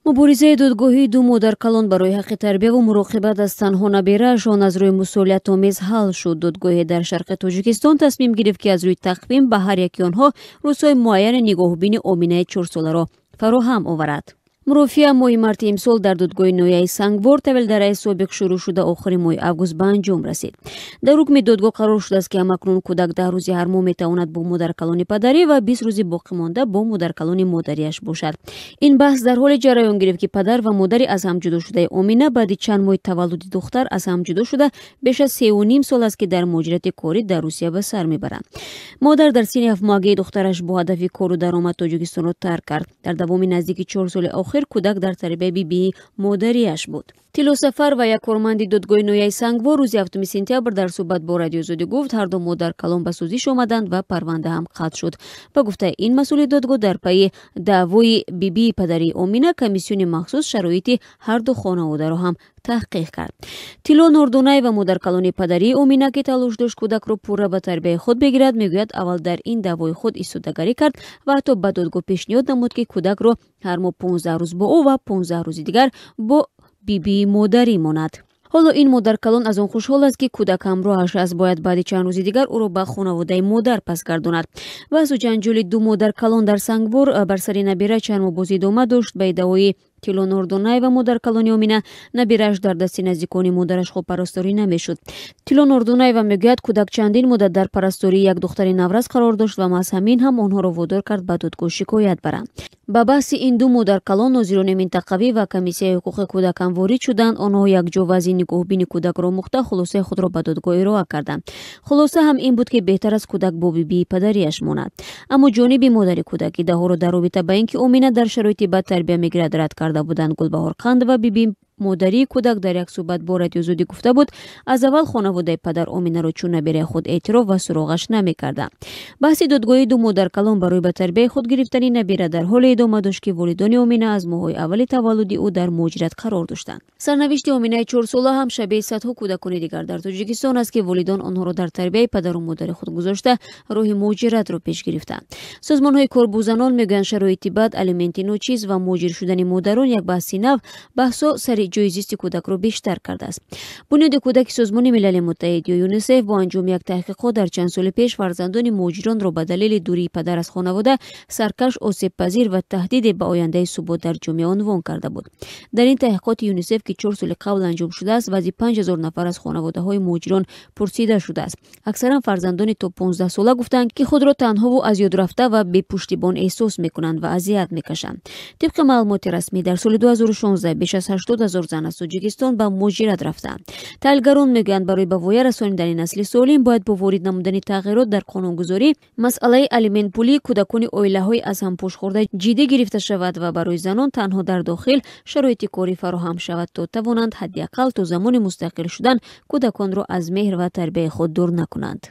Муборизаи додгоҳии ду модаркалон барои ҳаққи тарбия ва муроқибат аз танҳо набираашон аз рӯи мусолиҳатомез ҳал шуд. Додгоҳе дар шарқи Тоҷикистон тасмим гирифт, ки аз рӯи тақвим ба ҳар яки онҳо рӯзҳои муайяни нигоҳубини Оминаи 4-соларо фароҳам оварад. Мурофиа моҳи марти имсол дар додгоҳи ноҳияи Сангвор Тавилдараи собиқ шурӯъ шуда, охири моҳи август ба анҷом расид. Дар ҳукми додгоҳ қарор шудааст, ки ҳамакнун кӯдак 10 рӯзи ҳар моҳ метавонад бо модаркалони падарӣ ва 20 рӯзи боқимонда бо модаркалони модариаш бошад. Ин баҳс дар ҳоле ҷараён гирифт, ки падар ва модари аз ҳам ҷудошудаи Омина баъди чанд моҳи таваллуди духтар аз ҳам ҷудо шуда, беш аз 3,5 сол аст, ки дар муҳоҷирати корӣ дар Русия ба сар мебаранд. Модар дар синни 7-моҳагии духтараш бо ҳадафи кору даромад Тоҷикистонро тарк кард. Дар давоми наздики 4 соли охир кӯдак дар тарбияи бибии модариаш буд. Тиллосафар ва як корманди додгоҳи ноҳияи Сангвор рӯзи 7 сентябр дар суҳбат бо Радиои Озодӣ гуфт, ҳар ду модаркалон ба созиш омаданд ва парванда ҳам қатъ шуд. Ба гуфтаи ин масъули додгоҳ, дар пайи даъвои бибии падарии Омина комиссиони махсус шароити ҳар ду хонаводаро ҳам таҳқиқ кард. Тилло Нордунаева, модаркалони падарии Омина, ки талош дошт кӯдакро пурра ба тарбияи худ бигирад, мегӯяд, аввал дар ин даъвои худ истодагарӣ кард ва ҳатто ба додгоҳ пешниҳод намуд, ки кӯдакро ҳар моҳ 15 рӯз бо ӯ ва 15 рӯзи дигар бо бибии модарӣ монад. Ҳоло ин модаркалон аз он хушҳол аст, ки кӯдак ҳамроҳаш аст, бояд баъди чанд рӯзи дигар ӯро ба хонаводаи модар пас гардонад. Баҳсу ҷанҷоли ду модаркалон дар Сангвор бар сари набира чанд моҳ боз идома дошт. Ба иддаои Тилло Нордунаева, модаркалони Омина, набирааш дар дасти наздикони модараш хуб парасторӣ намешуд. Тилло Нордунаева мегӯяд, кӯдак чандин муддат дар парастории як духтари наврас қарор дошт ва маҳз ҳамин ҳам онҳоро водор кард ба додгоҳ шикоят баранд. Ба баҳси ин ду модаркалон нозирони минтақавӣ ва комиссияи ҳуқуқи кӯдак ҳам ворид шуданд. Онҳо якҷо вазъи нигоҳубини кӯдакро омӯхта, хулосаи худро ба додгоҳ ироа карданд. Хулоса ҳам ин буд, ки беҳтар аст кӯдак бо бибии падариаш монад. Аммо ҷониби модари кӯдак иддаҳоро дар робита ба ин ки Омина дар шароити бад тарбия мегирад, рад карда буданд. Гулбаҳор Қандова, бибии модарии кӯдак, дар як суҳбат бо Радиои Озодӣ гуфта буд, аз аввал хонаводаи падар Оминаро чун набираи худ эътироф ва суроғаш намекарданд. Баҳси додгоҳии ду модаркалон барои ба тарбияи худ гирифтани набира дар ҳоле идома дошт, ки волидони Омина аз моҳҳои аввали таваллуди ӯ дар муҳоҷират қарор доштанд. Сарнавишти Оминаи 4-сола ҳам шабеҳи садҳо кӯдакони дигар дар Тоҷикистон аст, ки волидон онҳоро дар тарбияи падару модари худ гузошта, роҳи муҳоҷиратро пеш гирифтанд. Созмонҳои корбузанон мегӯянд, шароити бад, алименти ночиз ва муҳоҷир шудани модарон як баҳси нав баҳсҳо сари ҷои зисти кӯдакро бештар кардааст. Бунёди кӯдаки Созмони Милали Муттаҳид ё ЮНИСЕФ бо анҷоми як таҳқиқот дар чанд соли пеш фарзандони муҳоҷиронро ба далели дурии падар аз хонавода саркаш, осебпазир ва таҳдиде ба ояндаи субот дар ҷомеа унвон карда буд. Дар ин таҳқиқоти ЮНИСЕФ, ки 4 соли қабл анҷом шудааст, вазъи 5000 нафар аз хонаводаҳои муҳоҷирон пурсида шудааст. Аксаран фарзандони то 15 сола гуфтанд, ки худро танҳову аз ёд рафта ва бепуштибон эҳсос мекунанд ва азият мекашанд. Тибқи маълумоти расмӣ, дар соли 2016 беш аз 80 000 зан аз Тоҷикистон ба муҳоҷират рафтанд. Таҳлилгарон мегӯянд, барои ба воя расонидани насли солим бояд бо ворид намудани тағйирот дар қонунгузорӣ масъалаи алиментпулии кӯдакони оилаҳои аз ҳам пӯшхӯрда ҷиддӣ гирифта шавад ва барои занон танҳо дар дохил шароити корӣ фароҳам шавад, то тавонанд ҳадди ақал то замони мустақил шудан кӯдаконро аз меҳр ва тарбияи худ дур накунанд.